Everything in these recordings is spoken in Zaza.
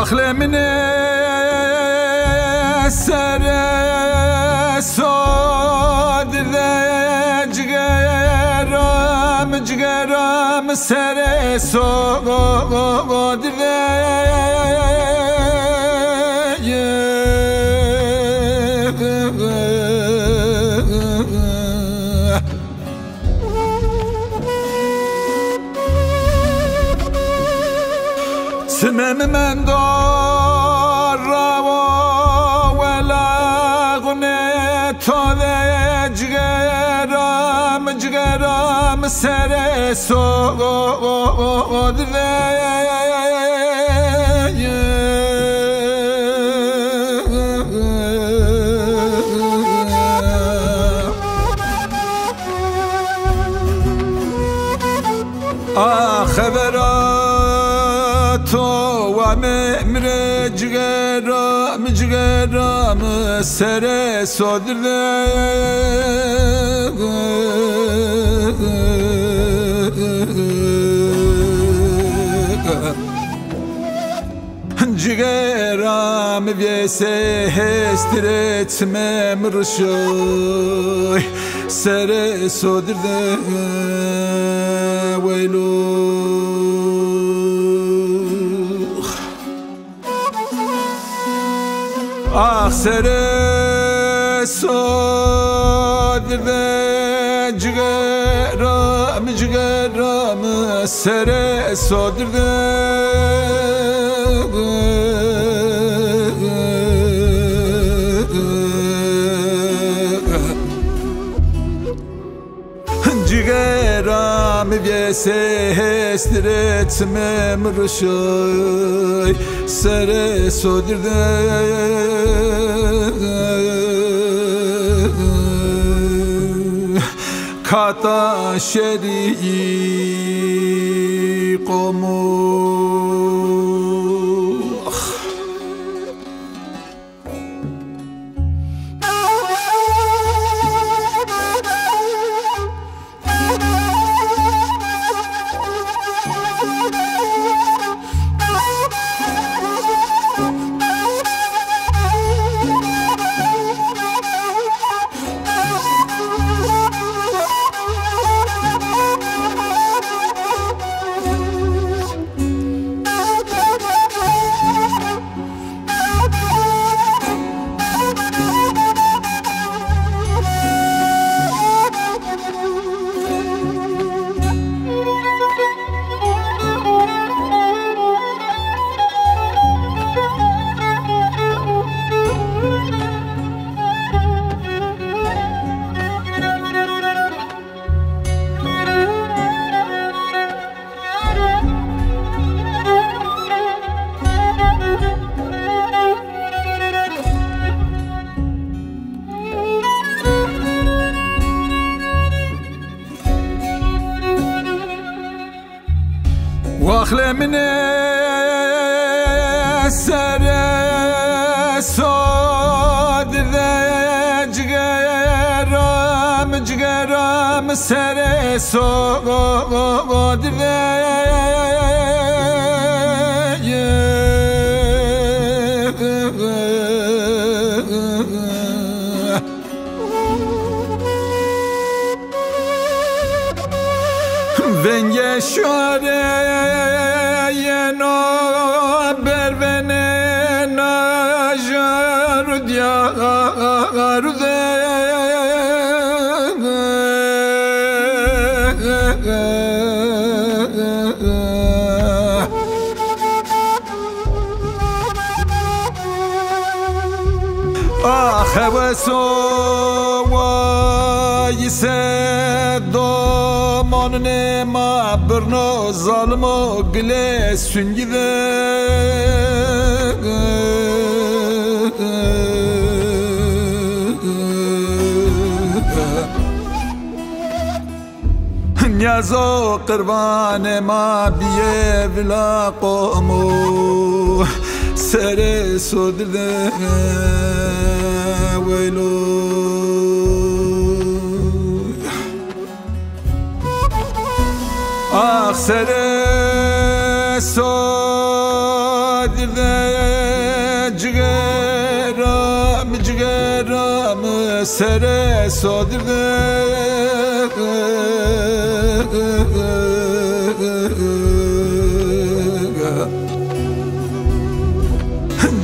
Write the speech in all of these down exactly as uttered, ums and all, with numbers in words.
Qlemine sere sodir de, cigeram, cigeram sere sodir de. Çimê mi mendo rawo, wela xunê to de, cigeram, cigeram sere sodir de. A xebera to wa mi, mi rê, cigeram, cigeram sere sodir de. Cigera mi vêsê hêstî rê, çimê mi rişoy, serê sodir de weylo. Ax serê sodir de, cigeram, cigeram, serê sodir de. Cigera mi vêsê hêstî rê, çimê mi rişoy, serê sodir de. Kata şerî qomo. Waxlê min ê sere sodir de, cigeram, cigeram sere sodir de. Vengê şare yeno bervenê najar diyar de. Ah, heweso wa yise domonunê ma birno, zalimo gilê sungî de. Nîyazo qirvanê ma bîyê vila qomo, serê sodir de weylo. Ax serê sodir Cigeram, cigeram, sere sodir de.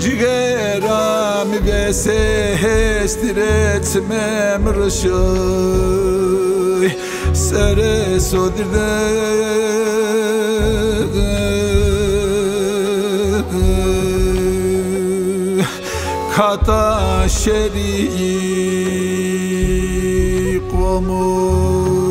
Cigeram, bese hestire çimem rışoy. Sere sodir de kata şerî qomo.